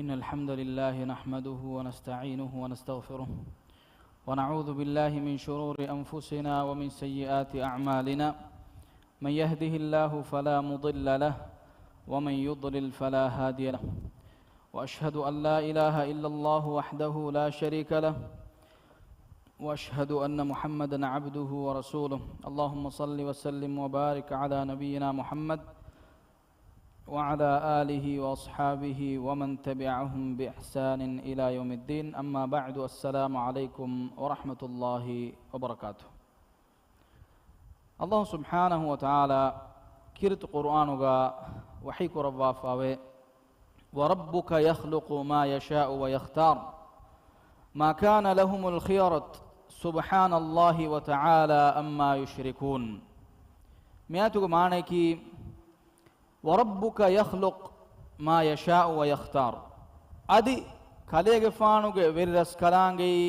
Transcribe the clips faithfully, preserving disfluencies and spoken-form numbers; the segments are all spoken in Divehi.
إن الحمد لله نحمده ونستعينه ونستغفره، ونعوذ بالله من شرور أنفسنا ومن سيئات أعمالنا. من يهده الله فلا مضل له، ومن يضلل فلا هادي له. وأشهد أن لا إله إلا الله وحده لا شريك له، وأشهد أن محمدا عبده ورسوله. اللهم صل وسلم وبارك على نبينا محمد وعلى آله وأصحابه ومن تبعهم بإحسان إلى يوم الدين. أما بعد، السلام عليكم ورحمة الله وبركاته. ﷲ ސުބްޙާނަހޫ ވަތަޢާލާ ކީރިތި ޤުރުއާނުގަ ވަޙީ ކުރައްވާފައިވޭ، وربك يخلق ما يشاء ويختار ما كان لهم الخيرة سبحان الله وتعالى عما يشركون. މިއާޔަތުގެ މާނަޔަކީ، وربك يخلق ما يشاء ويختار. އަދި ކަލޭގެފާނުގެ ވެރި ރަސްކަލާނގެއީ،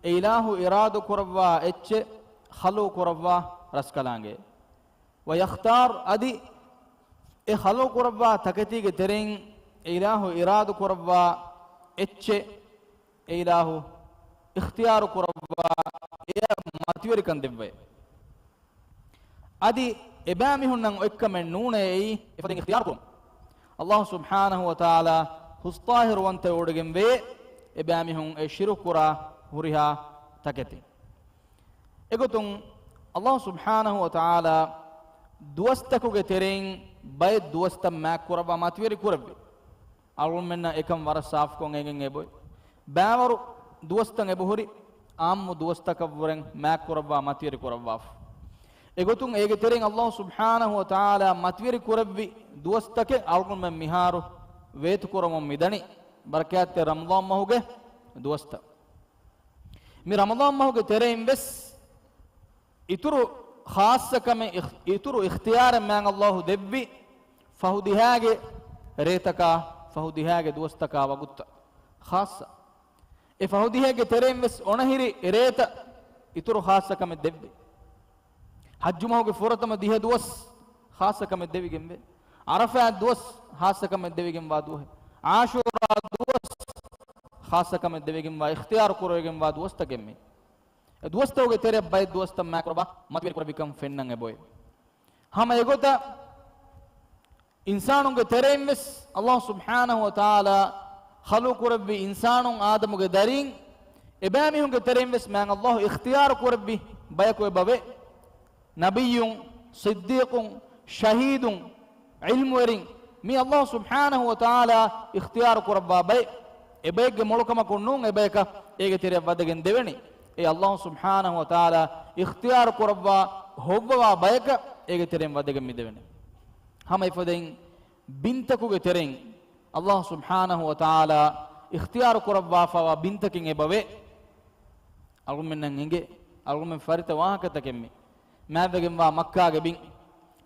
އެ އިލާހު އިރާދަ ކުރައްވާ އެއްޗެއް ޚަލްޤު ކުރައްވާ ރަސްކަލާނގެ. ويختار، އަދި އެ ޚަލްޤު ކުރައްވާ ތަކެތީގެ ތެރެއިން އެ އިލާހު އިރާދަ ކުރައްވާ އެއްޗެއް އެ އިލާހު އިޚްތިޔާރު ކުރައްވާ އެއަށް މަތިވެރިކަން ދެއްވައޭ. އަދި އެބައިމީހުންނަށް އޮތްކަމެއް ނޫނޭ އެއީ އެފަދައިން އިޚްތިޔާރު ކުރުން. ﷲ ސުބްޙާނަހޫ ވަތަޢާލާ ހުސްޠާހިރުވަންތަވެވޮޑިގެންވޭ އެބައިމީހުން އެ ޝިރުކު ކުރާ ހުރިހާ ތަކެތި. އެގޮތުން ﷲ ސުބްޙާނަހޫ ވަތަޢާލާ ދުވަސްތަކުގެ ތެރެއިން ބައެއް ދުވަސްތައް މާތްކުރައްވާ މަތިވެރި ކުރެއްވި. އަޅުގަނޑުމެންނަށް އެކަން ވަރަށް ސާފުކޮށް އެނގެން އެބައޮތް. ބައިވަރު ދުވަސްތައް އެބަހުރި އާއްމު ދުވަސްތަކަށްވުރެން މާތްކުރައްވާ މަތިވެރި ކުރައްވާފަ. އެގޮތުން އޭގެ ތެރެއިން ﷲ ސުބްޙާނަހޫ ވަތަޢާލާ މަތިވެރި ކުރެއްވި ދުވަސްތަކެއް އަޅުގަނޑުމެން މިހާރު ވޭތުކުރަމުން މިދަނީ ބަރަކާތްތެރި ރަމަޟާން މަހުގެ ދުވަސްތައް. މި ރަމަޟާން މަހުގެ ތެރެއިން ވެސް އިތުރު ޚާއްޞަ ކަމެއް، އިޚް-، އިތުރު އިޚްތިޔާރެއް މާތް ﷲ ދެއްވި ފަހު ދިހައިގެ ރޭތަކާ، ފަހު ދިހައިގެ ދުވަސްތަކާ ވަގުތުތައް ޚާއްޞަ. އެ ފަހު ދިހައިގެ ތެރެއިން ވެސް އޮނަހިރި ރޭތައް އިތުރު ޚާއްޞަ ކަމެއް ދެއްވި. ޙައްޖު މަހުގެ ފުރަތަމަ ދިހަ ދުވަސް ޚާއްޞަ ކަމެއް ދެވިގެންވޭ. ޢަރަފާތް ދުވަސް ޚާއްޞަ ކަމެއް ދެވިގެންވާ ދުވަހެއް. ޢާޝޫރާ ދުވަސް ޚާއްޞަ ކަމެއް ދެވިގެންވާ، އިޚްތިޔާރު ކުރެވިގެންވާ ދުވަސްތަކެއް މީ. އެ ދުވަސްތަކުގެ ތެރެއަށް ބައެއް ދުވަސްތައް މާތްކުރައްވާ މަތިވެރި ކުރެއްވިކަން ފެންނަން އެބައޮތް. ހަމަ އެގޮތަށް އިންސާނުންގެ ތެރެއިން ވެސް ﷲ ސުބްޙާނަހޫ ވަތަޢާލާ ޚަލްޤު ކުރެއްވި އިންސާނުން އާދަމުގެ ދަރީން އެބައިމީހުންގެ ތެރެއިން ވެސް މާތް ﷲ އިޚްތިޔާރު ކުރެއްވި ބަޔަކު އެބަވޭ. ނަބިއްޔުން، ޞިއްދީޤުން، ޝަހީދުން، ޢިލްމުވެރިން، މީ ﷲ ސުބްޙާނަހޫ ވަތަޢާލާ އިޚްތިޔާރު ކުރައްވާ ބައެއް. އެބައެއްގެ މޮޅުކަމަކުން ނޫން އެބަޔަކަށް އޭގެ ތެރެއަށް ވަދެގެން ދެވެނީ. އެ ﷲ ސުބްޙާނަހޫ ވަތަޢާލާ އިޚްތިޔާރު ކުރައްވާ ހޮއްވަވާ ބަޔަކަށް އޭގެ ތެރެއިން ވަދެގެން މިދެވެނީ. ހަމަ އެފަދައިން ބިންތަކުގެ ތެރެއިން ﷲ ސުބްޙާނަހޫ ވަތަޢާލާ އިޚްތިޔާރު ކުރައްވާފައިވާ ބިންތަކެއް އެބަވޭ. އަޅުގަނޑުމެންނަށް އެނގޭ، އަޅުގަނޑުމެން ފަރިތަ ވާހަކަތަކެއް މި. މާތްވެގެންވާ މައްކާގެ ބިން،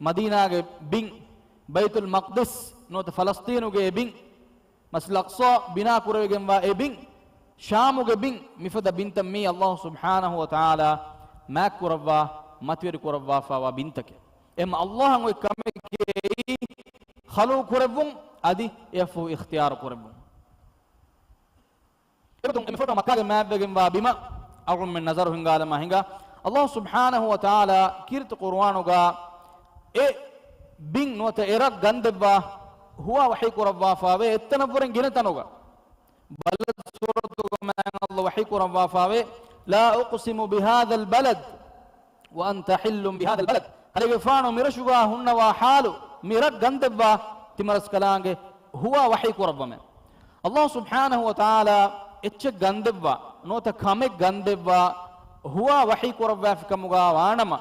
މަދީނާގެ ބިން، ބައިތުލް މަޤްދިސް ނުވަތަ ފަލަސްޠީނުގެ ބިން، މަސްޖިދުލް އަޤްޞާ ބިނާ ކުރެވިގެންވާ އެ ބިން، ޝާމުގެ ބިން، މިފަދަ ބިންތައް މީ ﷲ ސުބްޙާނަހޫ ވަތަޢާލާ މާތްކުރައްވާ، މަތިވެރި ކުރައްވާފައިވާ ބިންތަކެއް. އެހެން ﷲއަށް އޮތް ކަމެކޭ އެއީ ޚަލްޤު ކުރެއްވުން، އަދި އެއަށްފަހު އިޚްތިޔާރު ކުރެއްވުން. އެގޮތުން އެ މިފޮޓޯ މައްކާގެ މާތްވެގެންވާ ބިމަށް އަޅުގަނޑުމެން ނަޒަރު ހިންގާލަމާ ހިނގާ، ﷲ ސުބްޙާނަހޫ ވަތަޢާލާ ކީރިތި ޤުރުއާނުގަ އެ ބިން ނުވަތަ އެ ރަށް ގަންދެއްވާ ހުވާ ވަޙީ ކުރައްވާފައިވޭ އެއްތަނަށްވުރެން ގިނަ ތަނުގަ. ބަލަދު ސޫރަތުގަ މާތް ﷲ ވަޙީ ކުރައްވާފައިވޭ، لا أقسم بهذا البلد وأنت حل بهذا البلد. ކަލޭގެފާނު މިރަށުގަ ހުންނަވާ ޙާލު މި ރަށް ގަންދެއްވާ ތިމަރަސްކަލާނގެ ހުވާ ވަޙީ ކުރައްވަމޭ. ﷲ ސުބްޙާނަހޫ ވަތަޢާލާ އެއްޗެއް ގަންދެއްވާ، ނުވަތަ ކަމެއް ގަންދެއްވާ ހުވާ ވަޙީ ކުރައްވާފިކަމުގަ ވާނަމަ،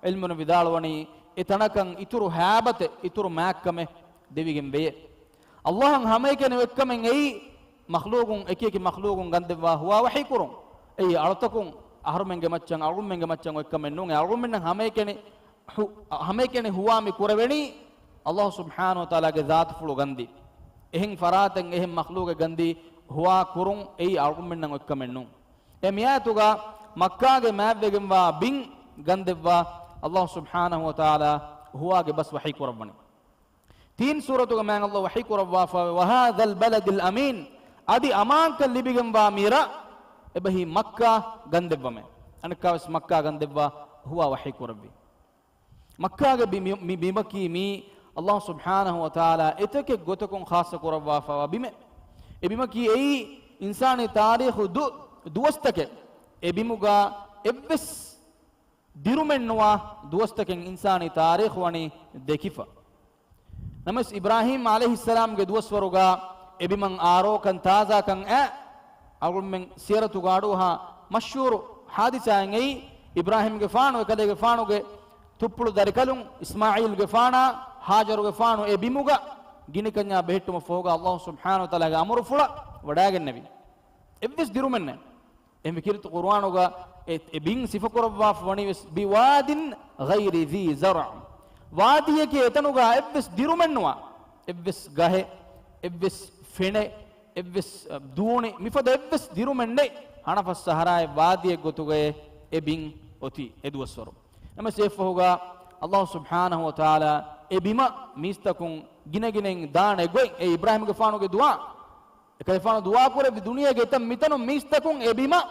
ޢިލްމުވެރިން ވިދާޅުވަނީ އެ ތަނަކަށް އިތުރު ހައިބަތެއް، އިތުރު މާތްކަމެއް ދެވިގެން ވެޔޭ. ﷲއަށް ހަމައެކަނި އޮތްކަމެއް އެއީ، މަޚްލޫޤުން އެކިއެކި މަޚްލޫޤުން ގަންދެއްވާ ހުވާ ވަޙީ ކުރުން. އެއީ އަޅުތަކުން، އަހަރުމެންގެ މައްޗަށް، އަޅުގަނޑުމެންގެ މައްޗަށް އޮތްކަމެއް ނޫން. އެ އަޅުގަނޑުމެންނަށް ހަމައެކަނި ހު-، ހަމައެކަނި ހުވާ މި ކުރެވެނީ ﷲ ސުބްޙާނަހޫ ވަތަޢާލާގެ ޒާތުފުޅު ގަންދީ. އެހެން ފަރާތެއް، އެހެން މަޚްލޫޤެއް ގަންދީ ހުވާ ކުރުން އެއީ އަޅުގަނޑުމެންނަށް އޮތްކަމެއް ނޫން. އެ މިއާޔަތުގަ މައްކާގެ މާތްވެގެންވާ ބިން ގަންދެއްވާ ﷲ ސުބްޙާނަހޫ ވަތަޢާލާ ހުވާގެ ބަސް ވަޙީ ކުރައްވަނީ. ތީން ސޫރަތުގަ މާތް ﷲ ވަޙީ ކުރައްވާފައި، "وهذا البلد الأمين"، އަދި އަމާންކަން ލިބިގެންވާ މި ރަށް އެބަހީ މައްކާ ގަންދެއްވަމޭ. އަނެއްކާވެސް މައްކާ ގަންދެއްވާ ހުވާ ވަޙީ ކުރެއްވި. މައްކާގެ ބި-، މި-، މި ބިމަކީ މީ ﷲ ސުބްޙާނަހޫ ވަތަޢާލާ އެތަކެއް ގޮތަކުން ޚާއްޞަ ކުރައްވާފައިވާ ބިމެއް. އެ ބިމަކީ އެއީ އިންސާނީ ތާރީޚު ދު-، ދުވަސްތަކެއް. އެ ބިމުގަ އެއްވެސް ދިރުމެއްނުވާ ދުވަސްތަކެއް އިންސާނީ ތާރީޚު ވަނީ ދެކިފަ. ނަމަވެސް އިބްރާހީމް ޢަލައިހިއްސަލާމްގެ ދުވަސްވަރުގަ އެ ބިމަށް އާރޯކަން ތާޒާކަން އައި، އަޅުގަނޑުމެން ސިޔަރަތުގަ އަޑުއަހާ މަޝްހޫރު ޙާދިސާއެއް އެއީ، އިބްރާހީމްގެފާނު އެކަލޭގެފާނުގެ ތުއްޕުޅު ދަރިކަލުން އިސްމާޢީލްގެފާނާ ހާޖަރުގެފާނު އެ ބިމުގަ ގިނިކަންޏާ ބެހެއްޓުމަށްފަހުގަ ﷲ ސުބްޙާނަހޫ ވަތަޢާލާގެ އަމުރުފުޅަށް ވަޑާގެންނެވި. އެއްވެސް ދިރުމެއް ނެތް. އެހެންވެ ކީރިތި ޤުރުއާނުގަ އެ، އެ ބިން ސިފަކުރައްވާފަ ވަނީވެސް، "بواد غير ذي زرع". ވާދީއެކޭ އެތަނުގަ އެއްވެސް ދިރުމެއްނުވާ، އެއްވެސް ގަހެއް، އެއްވެސް ފެނެއް، އެއްވެސް، އަ، ދޫނި، މިފަދަ އެއްވެސް ދިރުމެއް ނެތް. ހަނަފަސް ސަހަރާއެއް ވާދީއެއް ގޮތުގައޭ އެ ބިން އޮތީ އެ ދުވަސްވަރު. ނަމަވެސް އެއަށްފަހުގަ ﷲ ސުބްޙާނަހޫ ވަތަޢާލާ އެ ބިމަށް މީސްތަކުން ގިނަގިނައިން ދާނެ ގޮތް އެ އިބްރާހީމްގެފާނުގެ ދުޢާ. އެކަލޭގެފާނު ދުޢާ ކުރެއްވި ދުނިޔޭގެ އެތަން މިތަނުން މީސްތަކުން އެ ބިމަށް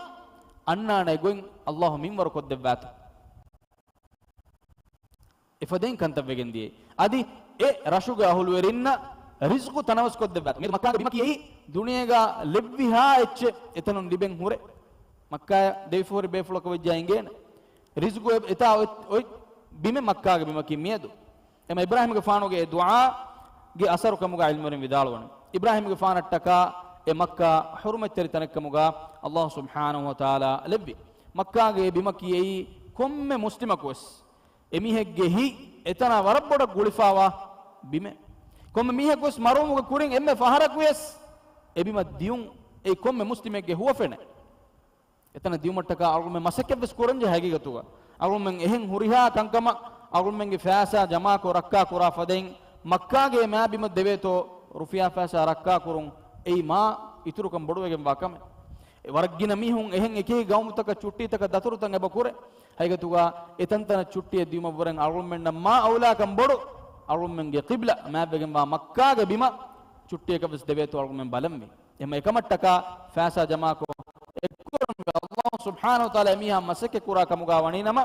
އަންނާނެ ގޮތް ﷲ މިންވަރު ކޮށްދެއްވާތޯ. އެފަދައިން ކަންތައް ވެގެން ދިޔައީ. އަދި އެ ރަށުގެ އަހުލުވެރިންނަށް ރިޒްޤު ތަނަވަސްކޮށްދެއްވާތޯ. މިއަދު މައްކާގެ ބިމަކީ އެއީ ދުނިޔޭގަ ލެއްވިހާ އެއްޗެއް އެތަނުން ލިބެން ހުރޭ. މައްކާއަށް ދެވިފަހުރި ބޭފުޅަކަށް ވެއްޖާ އިނގޭނެ. ރިޒްޤު އެ-، އެތާ އޮތް، އޮތް ބިމެއް މައްކާގެ ބިމަކީ މިއަދު. އެމަ އިބްރާހީމްގެފާނުގެ އެ ދުޢާގެ އަސަރު ކަމުގަ ޢިލްމުވެރިން ވިދާޅުވަނީ، އިބްރާހީމްގެފާނަށްޓަކާ އެ މައްކާ ޙުރުމަތްތެރި ތަނެއްކަމުގަ ﷲ ސުބްޙާނަހޫ ވަތަޢާލާ ލެއްވި. މައްކާގެ އެ ބިމަކީ އެއީ ކޮންމެ މުސްލިމަކުވެސް އެމީހެއްގެ ހިތް އެތަނާ ވަރަށް ބޮޑަށް ގުޅިފައިވާ ބިމެއް. ކޮންމެ މީހަކުވެސް މަރުވުމުގެ ކުރިން އެންމެ ފަހަރަކުވެސް އެ ބިމަށް ދިޔުން އެއީ ކޮންމެ މުސްލިމެއްގެ ހުވަފެނެއް. އެތަނަށް ދިޔުމަށްޓަކާ އަޅުގަނޑުމެން މަސައްކަތްވެސް ކުރަންޖެހޭ ހަގީގަތުގަ. އަޅުގަނޑުމެން އެހެން ހުރިހާ ކަންކަމަށް އަޅުގަނޑުމެންގެ ފައިސާ ޖަމާކޮށް ރައްކާކުރާ ފަދައިން، މައްކާގެ މާބިމަށް ދެވޭތޯ ރުފިޔާ ފައިސާ ރައްކާކުރުން އެއީ މާ އިތުރުކަން ބޮޑުވެގެންވާ ކަމެއް. އެ ވަރަށް ގިނަ މީހުން އެހެން އެކި ގައުމުތަކަށް ޗުއްޓީތަކަށް ދަތުރުތައް އެބަ ކުރޭ. ހަގީގަތުގަ އެތަންތަނަށް ޗުއްޓީއެއް ދިޔުމަށްވުރެން އަޅުގަނޑުމެންނަށް މާ އައުލާކަން ބޮޑު އަޅުގަނޑުމެންގެ ޤިބްލަ މާތްވެގެންވާ މައްކާގެ ބިމަށް ޗުއްޓީއަކަށްވެސް ދެވޭތޯ އަޅުގަނޑުމެން ބަލަންވީ. އެހެން އެކަމަށްޓަކާ ފައިސާ ޖަމާކޮށް އެއްކުރަންވީ. ﷲ ސުބްޙާނަހޫ ވަތަޢާލާ އެމީހާ މަސައްކަތް ކުރާ ކަމުގަ ވަނީނަމަ،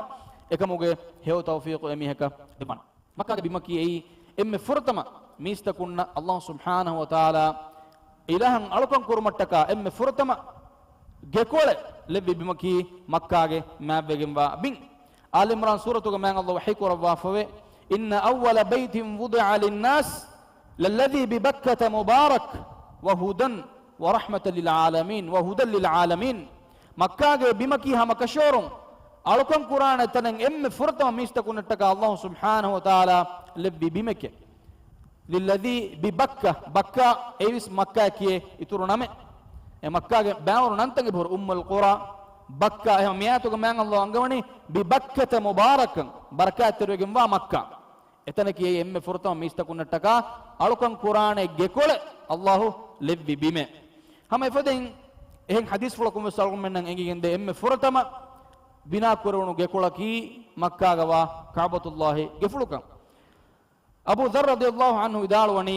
އެކަމުގެ ހެޔޮ ތައުފީޤު އެމީހަކަށް ދެއްވާނެ. މައްކާގެ ބިމަކީ އެއީ އެންމެ ފުރަތަމަ މީސްތަކުންނަށް ﷲ ސުބްޙާނަހޫ ވަތަޢާލާ އިލާހަށް އަޅުކަން ކުރުމަށްޓަކާ އެންމެ ފުރަތަމަ ގެކޮޅެއް ލެއްވި ބިމަކީ މައްކާގެ މާތްވެގެންވާ ބިން. އާލި ޢިމްރާން ސޫރަތުގަ މާތް ﷲ ވަޙީ ކުރައްވާފަވޭ، "إن أول بيت وضع للناس للذي ببكة مباركا وهدى ورحمة للعالمين، وهدى للعالمين." މައްކާގެ ބިމަކީ ހަމަ ކަށަވަރުން އަޅުކަން ކުރާނެ ތަނެއް އެންމެ ފުރަތަމަ މީސްތަކުންނަށްޓަކާ ﷲ ސުބްޙާނަހޫ ވަތަޢާލާ ލެއްވި ބިމެކޭ. للذي ببكة، ބައްކާ އެއީވެސް މައްކާއޭ ކިޔޭ އިތުރު ނަމެއް. އެ މައްކާގެ ބައިވަރު ނަންތައް އެބަހުރި، އުއްމުލް ޤުރާ، ބައްކާ. އެހެން މިއާޔަތުގަ މާތް ﷲ އަންގަވަނީ، "ببكة مباركا"، ބަރަކާތްތެރިވެގެންވާ މައްކާ. އެތަނަކީ އެއީ އެންމެ ފުރަތަމަ މީސްތަކުންނަށްޓަކާ އަޅުކަން ކުރާނެ ގެކޮޅެއް ﷲ ލެއްވި ބިމެއް. ހަމަ އެފަދައިން އެހެން ޙަދީޘްފުޅަކުން ވެސް އަޅުގަނޑުމެންނަށް އެނގިގެންދޭ، އެންމެ ފުރަތަމަ ބިނާ ކުރެވުނު ގެކޮޅަކީ މައްކާގަވާ ކަޢުބަތުﷲ ގެފުޅުކަން. އަބޫ ޛައްރު ރަޟިޔަﷲ ޢަންހު ވިދާޅުވަނީ،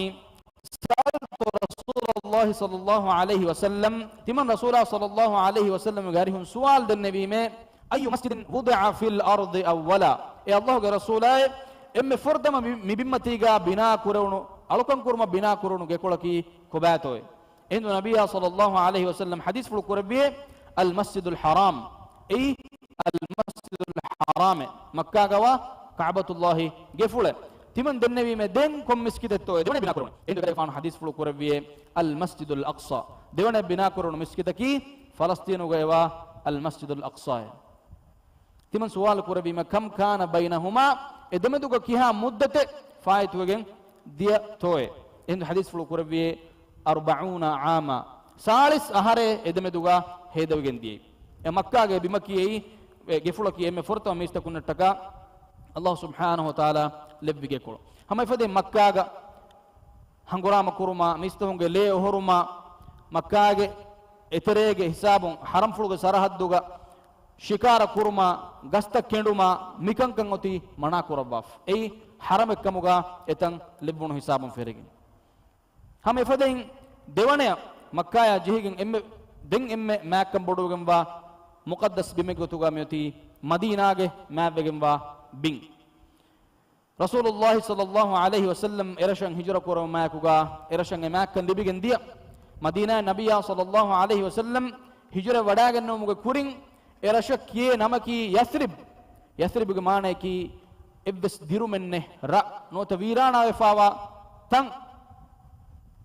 سألت رسول الله صلى الله عليه وسلم، ތިމަން ރަސޫލާ ޞައްލަﷲ ޢަލައިހި ވަސައްލަމްގެ އަރިހުން ސުވާލު ދެންނެވީމޭ، أي مسجد وضع في الأرض أولا؟ އޭ ﷲގެ ރަސޫލާއޭ، އެންމެ ފުރަތަމަ މި، މި ބިންމަތީގަ ބިނާ ކުރެވުނު، އަޅުކަން ކުރުމަށް ބިނާ ކުރެވުނު ގެކޮޅަކީ ކޮބާތޯއޭ؟ އެހިނދު ނަބިއްޔާ ޞައްލަﷲ ޢަލައިހި ވަސައްލަމް ޙަދީޘްފުޅު ކުރެއްވިއޭ، المسجد الحرام، އެއީ المسجد الحرام، މައްކާގަވާ ކަޢުބަތުﷲ ގެފުޅެއް. ތިމަން ދެންނެވީމޭ، ދެން ކޮން މިސްކިތެއްތޯއޭ؟ ދެވަނަ ބިނާ ކުރެވުނު. އެހިނދު އެކަލޭގެފާނު ޙަދީޘްފުޅު ކުރެއްވިއޭ، المسجد الأقصى، ދެވަނަ ބިނާ ކުރެވުނު މިސްކިތަކީ ފަލަސްޠީނުގައިވާ المسجد الأقصى. ތިމަން ސުވާލު ކުރެއްވީމަ، كم كان بينهما، އެ ދެމެދުގަ ކިހާ މުއްދަތެއް ފާއިތުވެގެން ދިޔަތޯއޭ؟ އެހިނދު ޙަދީޘްފުޅު ކުރެއްވިއޭ، أربعون عاما، ސާޅީސް އަހަރޭ އެ ދެމެދުގަ ހޭދަވެގެން ދިޔައީ. އެ މައްކާގެ ބިމަކީ އެއީ، އެ ގެފުޅަކީ އެންމެ ފުރަތަމަ މީސްތަކުންނަށްޓަކާ ﷲ ސުބްޙާނަހޫ ވަތަޢާލާ ލެއްވި ގެކޮޅު. ހަމަ އެފަދައިން މައްކާގަ ހަނގުރާމަ ކުރުމާ، މީސްތަކުންގެ ލޭ އޮހޮރުމާ، މައްކާގެ އެތެރޭގެ ހިސާބުން ޙަރަމްފުޅުގެ ސަރަޙައްދުގަ ޝިކާރަ ކުރުމާ، ގަސްތައް ކެނޑުމާ، މިކަންކަން އޮތީ މަނާ ކުރައްވާފަ. އެއީ ޙަރަމެއްކަމުގާ އެތަން ލެއްވުނު ހިސާބުން ފެށިގެން. ހަމަ އެފަދައިން ދެވަނަޔަށް މައްކާޔާ ޖެހިގެން އެންމެ، ދެން އެންމެ މާތްކަން ބޮޑުވެގެންވާ މުޤައްދަސް ބިމެއްގެ ގޮތުގާ މިއޮތީ މަދީނާގެ މާތްވެގެންވާ ބިން. ރަސޫލުﷲ ޞައްލަﷲ ޢަލައިހި ވަސައްލަމް އެރަށަށް ހިޖުރަ ކުރެވުމާއެކުގާ، އެރަށަށް އެ މާތްކަން ލިބިގެން ދިޔަ. މަދީނާއަށް ނަބިއްޔާ ޞައްލަﷲ ޢަލައިހި ވަސައްލަމް ހިޖުރަ ވަޑާގެންނެވުމުގެ ކުރިން، އެ ރަށަށް ކިޔޭ ނަމަކީ ޔަސްރިބް. ޔަސްރިބުގެ މާނަޔަކީ އެއްވެސް ދިރުމެއް ނެތް ރަށް، ނުވަތަ ވީރާނާވެފާވާ ތަން.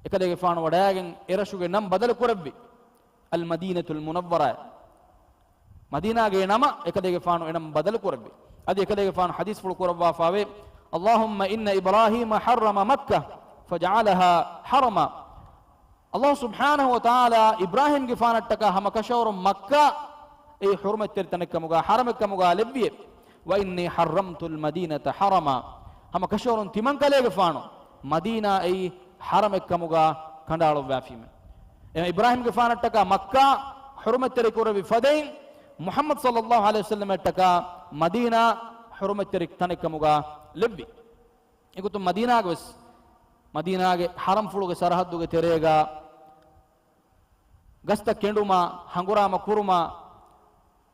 އެކަލޭގެފާނު ވަޑާގެން އެ ރަށުގެ ނަން ބަދަލު ކުރެއްވި. އަލްމަދީނަތުލް މުނައްވަރާ. މަދީނާގެ ނަމަށް އެކަލޭގެފާނު އެ ނަން ބަދަލު ކުރެއްވި. އަދި އެކަލޭގެފާނު ޙަދީޘްފުޅު ކުރައްވާފާވޭ، اللهم إن إبراهيم حرم مكة فجعلها حرما. ﷲ ސުބްޙާނަހޫ ވަތަޢާލާ އިބްރާހީމްގެފާނަށްޓަކާ ހަމަ ކަށަވަރުން މައްކާ އެއީ ޙުރުމަތްތެރި ތަނެއްކަމުގާ، ޙަރަމެއްކަމުގާ ލެއްވިއޭ. وإني حرمت المدينة حرما. ހަމަ ކަށަވަރުން ތިމަންކަލޭގެފާނު މަދީނާ އެއީ ޙަރަމެއްކަމުގާ ކަނޑައަޅުއްވާފީމެ. އެ އިބްރާހީމްގެފާނަށްޓަކާ މައްކާ ޙުރުމަތްތެރި ކުރެއްވި ފަދައިން، މުޙައްމަދު ޞައްލަﷲ ޢަލައިހި ވަސައްލަމަށްޓަކާ މަދީނާ ޙުރުމަތްތެރި ތަނެއްކަމުގާ ލެއްވި. އެގޮތުން މަދީނާގަވެސް، މަދީނާގެ ޙަރަމްފުޅުގެ ސަރަޙައްދުގެ ތެރޭގާ ގަސްތައް ކެނޑުމާ، ހަނގުރާމަ ކުރުމާ،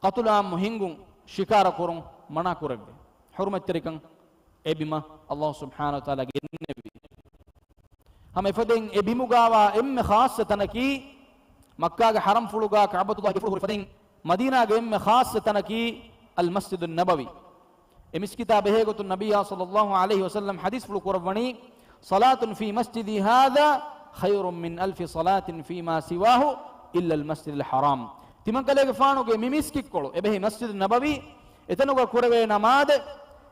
ޤަތުލު ޢާއްމު ހިންގުން، ޝިކާރަ ކުރުން މަނާ ކުރެއްވި. ޙުރުމަތްތެރިކަން އެ ބިމަށް ﷲ ސުބްޙާނަހޫ ވަތަޢާލާ ގެންނެވި. ހަމަ އެފަދައިން އެ ބިމުގާވާ އެންމެ ޚާއްޞަ ތަނަކީ، މައްކާގެ ޙަރަމްފުޅުގާ ކަޢުބަތުﷲގެފުޅު ހުރި ފަދައިން، މަދީނާގެ އެންމެ ޚާއްޞަ ތަނަކީ އަލްމަސްޖިދުއް ނަބަވީ. އެ މިސްކިތާ ބެހޭގޮތުން ނަބިއްޔާ ޞައްލަﷲ ޢަލައިހި ވަސައްލަމް ޙަދީޘްފުޅު ކުރައްވަނީ، صلاة في مسجدي هذا خير من ألف صلاة فيما سواه إلا المسجد الحرام. ތިމަންކަލޭގެފާނުގެ މި މިސްކިތްކޮޅު، އެބަހީ މަސްޖިދު ނަބަވީ، އެތަނުގަ ކުރެވޭ ނަމާދެއް،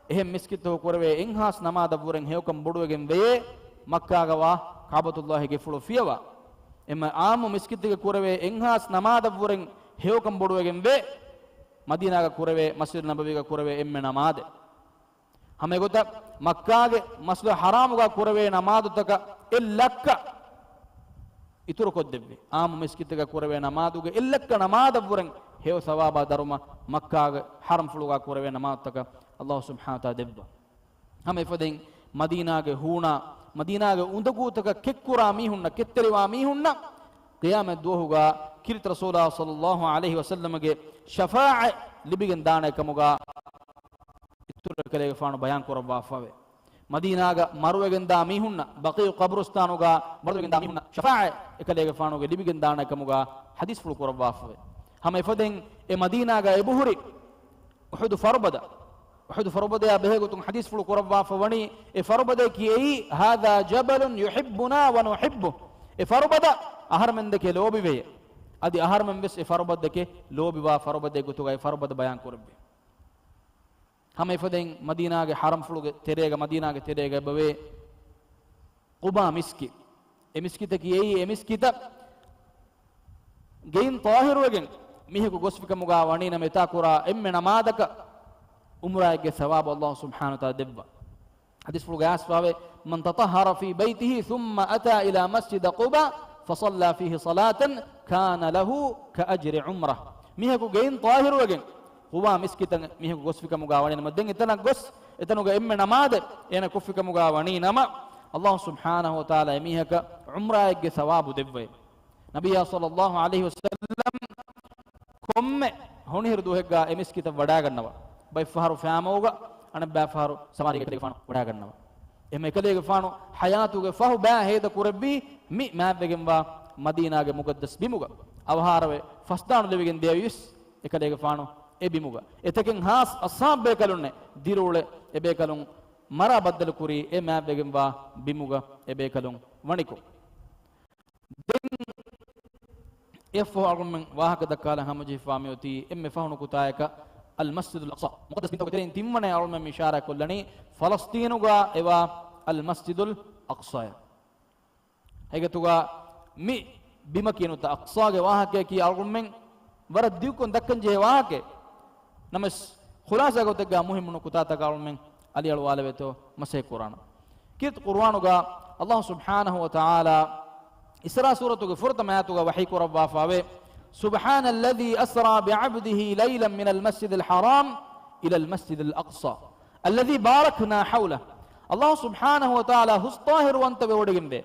އެހެން މިސްކިތްތަކު ކުރެވޭ އެއްހާސް ނަމާދަށްވުރެން ހެޔޮކަން ބޮޑުވެގެން ވެޔޭ، މައްކާގަވާ ކަޢުބަތުﷲގެފުޅު ފިޔަވާ. އެމަ އާއްމު މިސްކިތެއްގަ ކުރެވޭ އެއްހާސް ނަމާދަށްވުރެން ހެޔޮކަން ބޮޑުވެގެން ވޭ، މަދީނާގަ ކުރެވޭ، މަސްޖިދު ނަބަވީގަ ކުރެވޭ އެންމެ ނަމާދެއް. ހަމަ އެގޮތަށް މައްކާގެ މަސްޖިދު ޙަރާމުގަ ކުރެވޭ ނަމާދުތަކަށް އެއް ލައްކަ އިތުރުކޮށްދެއްވި. އާއްމު މިސްކިތެއްގަ ކުރެވޭ ނަމާދުގެ އެއް ލައްކަ ނަމާދަށްވުރެން ހެޔޮ ސަވާބާ ދަރުމަ މައްކާގެ ޙަރަމްފުޅުގަ ކުރެވޭ ނަމާދުތަކަށް ﷲ ސުބްޙާނަހޫ ވަތަޢާލާ ދެއްވާ. ހަމަ އެފަދައިން މަދީނާގެ ހޫނާ، މަދީނާގެ އުނދަގޫތަކަށް ކެތްކުރާ މީހުންނަށް، ކެތްތެރިވާ މީހުންނަށް ޤިޔާމަތް ދުވަހުގަ ކީރިތި ރަސޫލާ ޞައްލަﷲ ޢަލައިހި ވަސައްލަމަގެ ޝަފާޢަތް ލިބިގެން ދާނެ ކަމުގަ އިތުރު ކަލޭގެފާނު ބަޔާން ކުރައްވާފަވޭ. މަދީނާގަ މަރުވެގެންދާ މީހުންނަށް، ބަޤީޢު ޤަބުރުސްތާނުގަ މަރުވެގެންދާ މީހުންނަށް ޝަފާޢަތް އެކަލޭގެފާނުގެ ލިބިގެންދާނެ ކަމުގަ ޙަދީޘްފުޅު ކުރައްވާފަވޭ. ހަމަ އެފަދައިން އެ މަދީނާގަ އެބަހުރި އުޙުދު ފަރުބަދަ، އުޙުދު ފަރުބަދަޔާ ބެހޭގޮތުން ޙަދީޘްފުޅު ކުރައްވާފަ ވަނީ، އެ ފަރުބަދަޔަކީ އެއީ، هذا جبل يحبنا ونحبه. އެ ފަރުބަދަ އަހަރުމެންދެކެ ލޯބިވެޔޭ. އަދި އަހަރުމެން ވެސް އެ ފަރުބަދައެކެ ލޯބިވާ ފަރުބަދައެއް ގޮތުގައި ފަރުބަދަ ބަޔާން ކުރެއްވި. ހަމަ އެފަދައިން މަދީނާގެ ޙަރަމްފުޅުގެ ތެރޭގަ، މަދީނާގެ ތެރޭގަ އެބަވޭ ޤުބާ މިސްކިތް. އެ މިސްކިތަކީ އެއީ އެ މިސްކިތަށް ގެއިން ޠާހިރުވެގެން މީހަކު ގޮސްފިކަމުގާ ވަނީ ނަމަ އެތާ ކުރާ އެންމެ ނަމާދަކަށް ޢުމްރާއެއްގެ ސަވާބު ﷲ ސުބްޙާނަހޫ ވަތަޢާލާ ދެއްވާ. ޙަދީޘްފުޅުގައި އައިސްފަވޭ، من تطهر في بيته ثم أتى إلى مسجد قباء فصلى فيه صلاة كان له كأجر عمرة. މީހަކު ގެއިން ޠާހިރުވެގެން ޤުބާ މިސްކިތަށް މީހަކު ގޮސްފިކަމުގާ ވަނީ ނަމަ ދެން އެތަނަށް ގޮސް، އެތަނުގަ އެންމެ ނަމާދެއް އޭނަ ކޮށްފިކަމުގާ ވަނީ ނަމަ، ﷲ ސުބްޙާނަހޫ ވަތަޢާލާ އެމީހަކަށް ޢުމްރާއެއްގެ ސަވާބު ދެއްވައޭ. ނަބިއްޔާ ޞައްލަﷲ ޢަލައިހި ވަސައްލަމް ކޮންމެ ހޮނިހިރު ދުވަހެއްގާ އެ މިސްކިތަށް ވަޑާގަންނަވާ. ބައެއްފަހަރު ފައިމައުގަ، އަނެއްބައިފަހަރު ސަވާރީގަ އެކަލޭގެފާނު ވަޑާގަންނަވާ. އެހެން އެކަލޭގެފާނު ޙަޔާތުގެ ފަހު ބައި ހޭދަ ކުރެއްވީ މި މާތްވެގެންވާ މަދީނާގެ މުޤައްދަސް ބިމުގަ. އަވަހާރަވެ ފަސްދާނުލެވިގެން ދިޔައީވެސް އެކަލޭގެފާނު އެ ބިމުގަ. އެތަކެއް ހާސް އަޞްޙާބު ބޭކަލުންނެއް ދިރިއުޅެ އެބޭކަލުން މަރާ ބައްދަލުކުރީ އެ މާތްވެގެންވާ ބިމުގަ އެބޭކަލުން ވަނިކޮށް. ދެން އެއަށްފަހު އަޅުގަނޑުމެން ވާހަކަ ދައްކާލަން ހަމަޖެހިފާ މިއޮތީ އެންމެ ފަހު ނުކުތާއަކަށް އަލްމަސްޖިދުލް އަޤްޞާ. މުޤައްދަސް ބިންތަކުގެ ތެރެއިން ތިންވަނައަށް އަޅުގަނޑުމެން މި އިޝާރާތް ކޮށްލަނީ ފަލަސްޠީނުގަ އެވާ އަލްމަސްޖިދުލް އަޤްޞާއަށް. ހަގީގަތުގަ މި ބިމަކީ ނުވަތަ އަޤްޞާގެ ވާހަކަޔަކީ އަޅުގަނޑުމެން ވަރަށް ދިގުކޮށް ދައްކަން ޖެހޭ ވާހަކައެއް. ނަމަވެސް، ޚުލާޞާ ގޮތެއްގަ މުހިއްމު ނުކުތާތަކަށް އަޅުމެން އަލިއަޅުވާލެވޭތޯ މަސައްކަތް ކުރާނަން. ކީރިތި ޤުރުއާނުގަ ﷲ ސުބްޙާނަހޫ ވަތަޢާލާ އިސްރާ ސޫރަތުގެ ފުރަތަމަ އާޔަތުގަ ވަޙީ ކުރައްވާފަވޭ، سبحان الذي أسرى بعبده ليلا من المسجد الحرام إلى المسجد الأقصى الذي باركنا حوله. ﷲ ސުބްޙާނަހޫ ވަތަޢާލާ ހުސްޠާހިރުވަންތަވެވޮޑިގެންވޭ.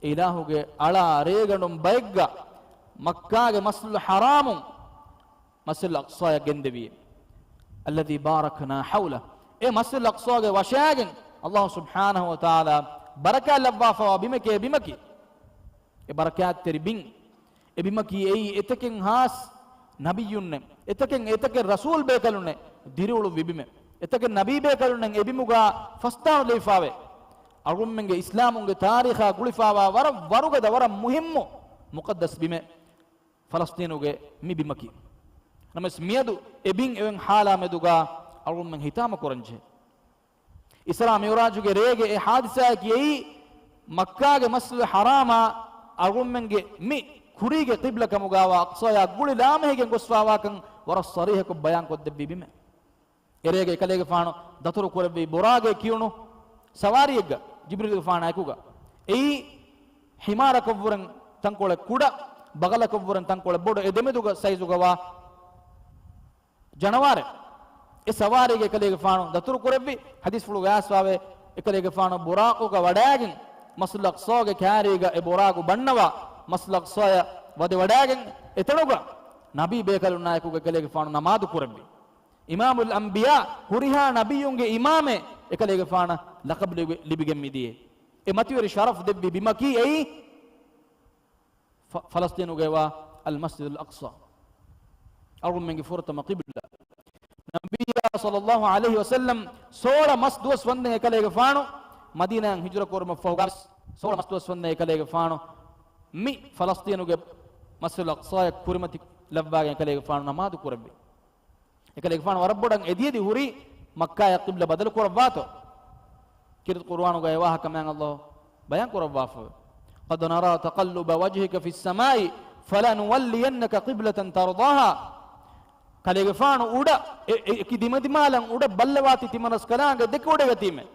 އެ އިލާހުގެ އަޅާ ރޭގަނޑުން ބައެއްގަ މައްކާގެ މަސްޖިދުލް ޙަރާމުން މަސްޖިދުލް އަޤްޞާޔަށް ގެންދެވިއޭ. الذي باركنا حوله. އެ މަސްޖިދުލް އަޤްޞާގެ ވަށާގެން ﷲ ސުބްޙާނަހޫ ވަތަޢާލާ ބަރަކާތް ލައްވާފަވާ ބިމެކޭ ބިމަކީ. އެ ބަރަކާތްތެރި ބިން. އެ ބިމަކީ އެއީ އެތަކެއް ހާސް ނަބިއްޔުންނެއް، އެތަކެއް، އެތަކެއް ރަސޫލް ބޭކަލުންނެއް ދިރިއުޅުއްވި ބިމެއް. އެތަކެއް ނަބީ ބޭކަލުންނެއް އެ ބިމުގަ ފަސްދާނުލެވިފާވޭ. އަޅުގަނޑުމެންގެ އިސްލާމުންގެ ތާރީޚާ ގުޅިފާވާ ވަރަށް ވަރުގަދަ، ވަރަށް މުހިއްމު މުޤައްދަސް ބިމެއް ފަލަސްޠީނުގެ މި ބިމަކީ. ނަމަވެސް މިއަދު އެ ބިން އެވެން ހާލާ މެދުގަ އަޅުގަނޑުމެން ހިތާމަ ކުރަންޖެހޭ. އިސްރާ މިޢުރާޖުގެ ރޭގެ އެ ޙާދިސާއަކީ އެއީ މައްކާގެ މަސްޖިދުލް ޙަރާމާ އަޅުގަނޑުމެންގެ މި ކުރީގެ ޤިބްލަ ކަމުގައިވާ އަޤްޞާޔާ ގުޅި ލާމެހިގެން ގޮސްފާވާކަން ވަރަށް ޞަރީޙަކޮށް ބަޔާންކޮށްދެއްވި ބިމެއް. އެރޭގަ އެކަލޭގެފާނު ދަތުރު ކުރެއްވި ބުރާގެ ކިޔުނު ސަވާރީއެއްގަ ޖިބްރީލުގެފާނާ އެކުގަ. އެއީ ޙިމާރަކަށްވުރެން ތަންކޮޅެއް ކުޑަ، ބަޣަލަކަށްވުރެން ތަންކޮޅެއް ބޮޑު، އެ ދެމެދުގަ ސައިޒުގަވާ ޖަނަވާރެއް. އެ ސަވާރީގަ އެކަލޭގެފާނު ދަތުރު ކުރެއްވި. ޙަދީޘްފުޅުގަ އައިސްފާވޭ، އެކަލޭގެފާނު ބުރާޤުގަ ވަޑާގެން މަސްޖިދުލް އަޤްޞާގެ ކާރީގަ އެ ބުރާޤު ބަންނަވާ މަސްޖިދުލް އަޤްޞާޔަށް ވަދެވަޑާގެން އެތަނުގަ ނަބީ ބޭކަލުންނާއެކުގަ އެކަލޭގެފާނު ނަމާދު ކުރެއްވި. އިމާމުލް އަންބިޔާ، ހުރިހާ ނަބިއްޔުންގެ އިމާމެއް އެކަލޭގެފާނަށް ލަޤަބު ލިބި، ލިބިގެން މިދިޔަ. އެ މަތިވެރި ޝަރަފް ދެއްވި ބިމަކީ އެއީ ފަ-، ފަލަސްޠީނުގައިވާ އަލްމަސްޖިދުލް އަޤްޞާ، އަޅުގަނޑުމެންގެ ފުރަތަމަ ޤިބްލާ. ނަބިއްޔާ ޞައްލައްލާހު ޢަލައިހި ވަސައްލަމް ސޯޅަ މަސް ދުވަސް ވަންދެން އެކަލޭގެފާނު މަދީނާއަށް ހިޖުރަ ކުރުމަށްފަހުގަ ސޯޅަ މަސް ދުވަސް ވަންދެން އެކަލޭގެފާނު މި ފަލަސްޠީނުގެ މަސްޖިދުލް އަޤްޞާޔަށް ކުރިމަތި ލައްވާގެން އެކަލޭގެފާނު ނަމާދު ކުރެއްވި. އެކަލޭގެފާނު ވަރަށް ބޮޑަށް އެދިއެދި ހުރީ މައްކާޔަށް ޤިބްލަ ބަދަލު ކުރައްވާތޯ. ކީރިތި ޤުރުއާނުގައި ވާހަކަ މާތް ﷲ ބަޔާން ކުރައްވާފަ. قد نرى تقلب وجهك في السماء فلنولينك قبلة ترضاها. ކަލޭގެފާނު އުޑަށް، އެ، އެ، އެކި ދިމަދިމާލަށް އުޑަށް ބައްލަވާތީ ތިމަންރަސްކަލާނގެ ދެކެ އުޑެއްގަ ތީމެ.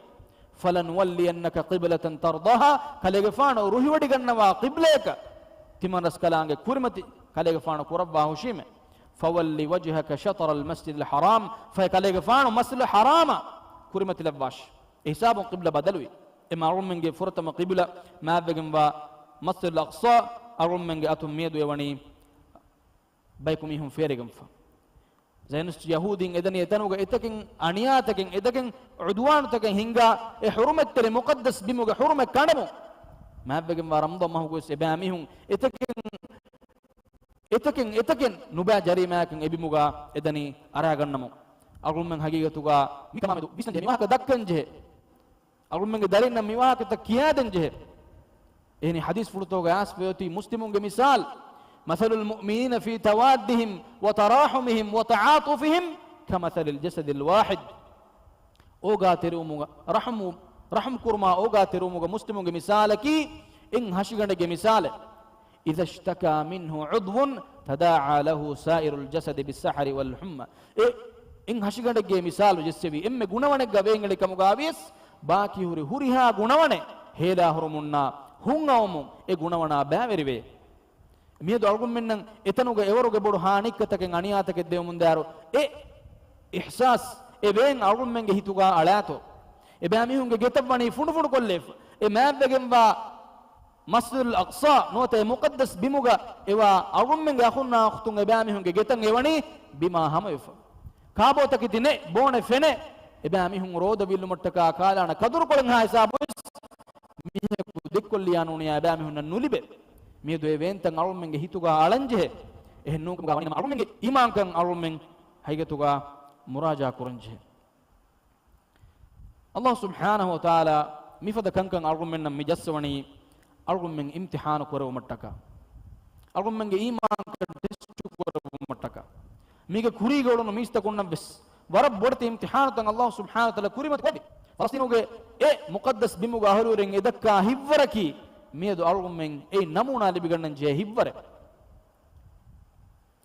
فلنولينك قبلة ترضاها، ކަލޭގެފާނު ރުހިވޮޑިގަންނަވާ ޤިބްލަޔަކަށް ތިމަންރަސްކަލާނގެ ކުރިމަތި ކަލޭގެފާނު ކުރައްވާ ހުށީމެ. فول وجهك شطر المسجد الحرام، ފަހެ ކަލޭގެފާނު މަސްޖިދުލް ޙަރާމަށް ކުރިމަތިލައްވާށި. އެ ހިސާބުން ޤިބްލަ ބަދަލުވި. އެ އަޅުމެންގެ ފުރަތަމަ ޤިބްލަ މާތްވެގެންވާ މަސްޖިދުލް އަޤްޞާ އަޅުމެންގެ އަތުން މިއަދު އެވަނީ ބަޔަކު މީހުން ފޭރިގެންފަ. ޒައިނިސްޓް ޔަހޫދީން އެދަނީ އެތަނުގަ އެތަކެއް އަނިޔާތަކެއް އެދަގެން ޢުދުވާނުތަކެއް ހިންގާ އެ ޙުރުމަތްތެރި މުޤައްދަސް ބިމުގެ ޙުރުމަތް ކަނޑަމުން. މާތްވެގެންވާ ރަމަޟާން މަހުގަވެސް އެބައިމީހުން އެތަކެއް، އެތަކެއް، އެތަކެއް ނުބައި ޖަރީމާއަކަށް އެ ބިމުގަ އެދަނީ އަރާގަންނަމުން. އަޅުމެން ހަގީގަތުގަ މިކަމާމެދު ވިސްނަންޖެހޭ މި ވާހަކަ ދައްކަންޖެހޭ. އަޅުމެންގެ ދަރިންނަށް މި ވާހަކަތައް ކިޔާދޭންޖެހޭ. އެހެނީ ޙަދީޘްފުޅުތަކުގަ އައިސްފައި އޮތީ މުސްލިމުންގެ މިސާލު، مثل المؤمنين في توادهم وتراحمهم وتعاطفهم كمثل الجسد الواحد. އޯގާތެރިވުމުގަ ރަޙުމު، ރަޙުމް ކުރުމާ އޯގާތެރިވުމުގަ މުސްލިމުންގެ މިސާލަކީ އެއް ހަށިގަނޑެއްގެ މިސާލެއް. إذا اشتكى منه عضو تداعى له سائر الجسد بالسهر والحمى. އެ، އެއް ހަށިގަނޑެއްގެ މިސާލު ޖެއްސެވީ އެންމެ ގުނަވަނެއްގަ ވޭންއެޅި ކަމުގަ ވިޔަސް، ބާކީ ހުރި ހުރިހާ ގުނަވަނެއް ހޭލާ ހުރުމުންނާ ހުން އައުމުން އެ ގުނަވަނާ ބައިވެރިވޭ. މިއަދު އަޅުގަނޑުމެންނަށް އެތަނުގަ އެވަރުގެ ބޮޑު ހާނީއްކަތަކެއް އަނިޔާތަކެއް ދެވެމުންދާއިރު، އެ އިޙްސާސް، އެ ވޭން އަޅުގަނޑުމެންގެ ހިތުގަ އަޅާތޯ؟ އެބައިމީހުންގެ ގެތައް ވަނީ ފުނޑުފުނޑުކޮށްލެވިފަ. އެ މާތްވެގެންވާ މަސްޖިދުލް އަޤްޞާ ނުވަތަ އެ މުޤައްދަސް ބިމުގަ އެވާ އަޅުގަނޑުމެންގެ އަޚުންނާ އުޚްތުން އެބައިމީހުންގެ ގެތައް އެވަނީ ބިމާ ހަމަވެފަ. ކާބޯތަކެތި ނެތް، ބޯނެ ފެނެ، އެބައިމީހުން ރޯދަ ވިއްލުމަށްޓަކާ ކާލާނެ ކަދުރުކޮޅެއްހާ ހިސާބުވެސް މީހަކު ދެއްކޮށްލިޔާ ނޫނިޔާ އެބައިމީހުންނަށް ނުލިބޭ. މިއަދު އެ ވޭންތައް އަޅުމެންގެ ހިތުގަ އަޅަންޖެހޭ. އެހެން ނޫންކަމުގަ ވަނީނަމަ އަޅުމެންގެ އީމާންކަން އަޅުމެން ހަގީގަތުގަ މުރާޖާ ކުރަންޖެހޭ. ﷲ ސުބްޙާނަހޫ ވަތަޢާލާ މިފަދަ ކަންކަން އަޅުގަނޑުމެންނަށް މި ޖައްސަވަނީ، އަޅުގަނޑުމެން އިމްތިޙާނު ކުރެވުމަށްޓަކާ، އަޅުގަނޑުމެންގެ އީމާންކަން ޓެސްޓު ކުރެވުމަށްޓަކާ. މީގެ ކުރީގަ އުޅުނު މީސްތަކުންނަށް ވެސް ވަރަށް ބޮޑެތި އިމްތިޙާނުތައް ﷲ ސުބްޙާނަހޫ ވަތަޢާލާ ކުރިމަތި ކޮށްދި. ފަލަސްޠީނުގެ އެ މުޤައްދަސް ބިމުގަ އަހުލުވެރިން އެދައްކާ ހިތްވަރަކީ، މިއަދު އަޅުގަނޑުމެން އެއިން ނަމޫނާ ލިބިގަންނަން ޖެހޭ ހިތްވަރެއް.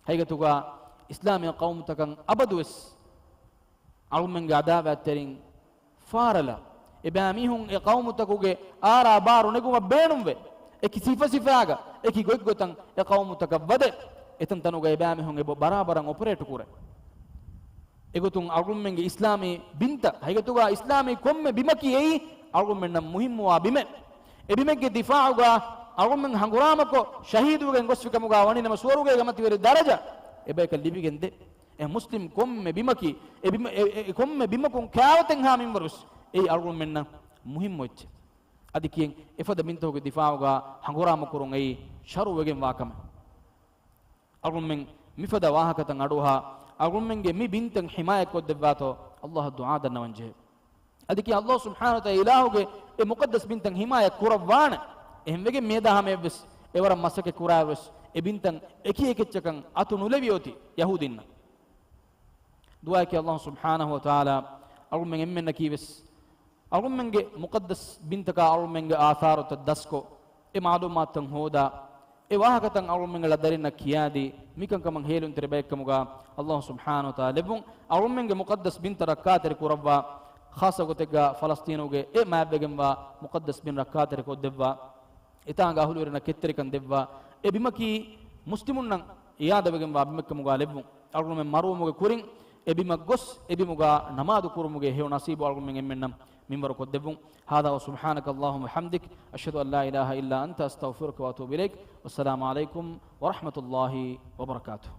ހަގީގަތުގަ އިސްލާމީ ޤައުމުތަކަށް އަބަދުވެސް އަޅުމެންގެ އަދާވާތްތެރިން ފާރަލާ، އެބައިމީހުން އެ ޤައުމުތަކުގެ އާރާ ބާރު ނެގުމަށް ބޭނުންވޭ. އެކި ސިފަސިފައިގަ، އެކި ގޮތްގޮތަށް އެ ޤައުމުތަކަށް ވަދެ. އެތަންތަނުގަ އެބައިމީހުން އެބަ ބަރާބަރަށް އޮޕަރޭޓް ކުރޭ. އެގޮތުން އަޅުގަނޑުމެންގެ އިސްލާމީ ބިންތައް، ހަގީގަތުގަ އިސްލާމީ ކޮންމެ ބިމަކީ އެއީ އަޅުގަނޑުމެންނަށް މުހިއްމުވާ ބިމެއް. އެ ބިމެއްގެ ދިފާޢުގަ އަޅުގަނޑުމެން ހަނގުރާމަކޮށް ޝަހީދުވެގެން ގޮސްފިކަމުގަ ވަނީނަމަ ސުވަރުގޭގެ މަތިވެރި ދަރަޖަ އެބަޔަކަށް ލިބިގެން ދޭ. އެ މުސްލިމް ކޮންމެ ބިމަކީ، އެ ބިމަ، އެ، އެ، އެ ކޮންމެ ބިމަކުން ކާވެތެއްހާ މިންވަރުވެސް އެއީ އަޅުގަނޑުމެންނަށް މުހިއްމު އެއްޗެއް. އަދި ކިޔެން އެފަދަ ބިންތަކުގެ ދިފާޢުގަ ހަނގުރާމަ ކުރުން އެއީ ޝަރުވެގެންވާ ކަމެއް. އަޅުގަނޑުމެން މިފަދަ ވާހަކަތައް އަޑުއަހާ، އަޅުގަނޑުމެންގެ މި ބިންތައް ޙިމާޔަތްކޮށްދެއްވާތޯ، ﷲ އަށް ދުޢާ ދަންނަވަންޖެހޭ. އަދި ކިޔާ ﷲ ސުބްޙާނަހޫ ވަތަޢާލާގެ އެ މުޤައްދަސް ބިންތައް ޙިމާޔަތް ކުރައްވާނެ. އެހެންވެގެން މިއަދާ ހަމަޔަށްވެސް އެވަރަށް މަސައްކަތް ކުރާއިރުވެސް އެ ބިންތައް އެކި އެކެއްޗަކަށް އަތު ނުލެވި އޮތީ ޔަހޫދީންނަށް. ދުޢާއަކީ ﷲ ސުބްޙާނަހޫ ވަތަޢާލާ އަޅުގަނޑުމެން އެންމެންނަކީވެސް އަޅުގަނޑުމެންގެ މުޤައްދަސް ބިންތަކާ އަޅުގަނޑުމެންގެ އާސާރުތައް ދަސްކޮށް، އެ މަޢުލޫމާތުތައް ހޯދާ، އެ ވާހަކަތައް އަޅުގަނޑުމެންގެ ދަރިންނަށް ކިޔާދީ، މިކަންކަމަށް ހޭލުންތެރި ބައެއްކަމުގަ ﷲ ސުބްޙާނަހޫ ވަތަޢާލާ ލެއްވުން. އަޅުގަނޑުމެންގެ މުޤައްދަސް ބިންތައް ރައްކާތެރި ކުރައްވާ، ޚާއްޞަ ގޮތެއްގަ ފަލަސްޠީނުގެ އެ މާތްވެގެންވާ މުޤައްދަސް ބިން ރައްކާތެރި ކޮށްދެއްވާ، އެތާނގަ އަހުލުވެރިންނަށް ކެތްތެރިކަން ދެއްވާ، އެ ބިމަކީ މުސްލިމުންނަށް އިޔާދަވެގެންވާ ބިމެއްކަމުގަ ލެއްވުން. އަޅުގަނޑުމެން މަރުވުމުގެ ކުރިން އެ ބިމަށް ގޮސް، އެ ބިމުގަ ނަމާދު ކުރުމުގެ ހެޔޮ ނަސީބު އަޅުގަނޑުމެން އެންމެންނަށް މިންވަރު ކޮށްދެއްވުން. هذا وسبحانك اللهم وبحمدك، أشهد أن لا إله إلا أنت، أستغفرك وأتوب إليك. والسلام عليكم ورحمة الله وبركاته.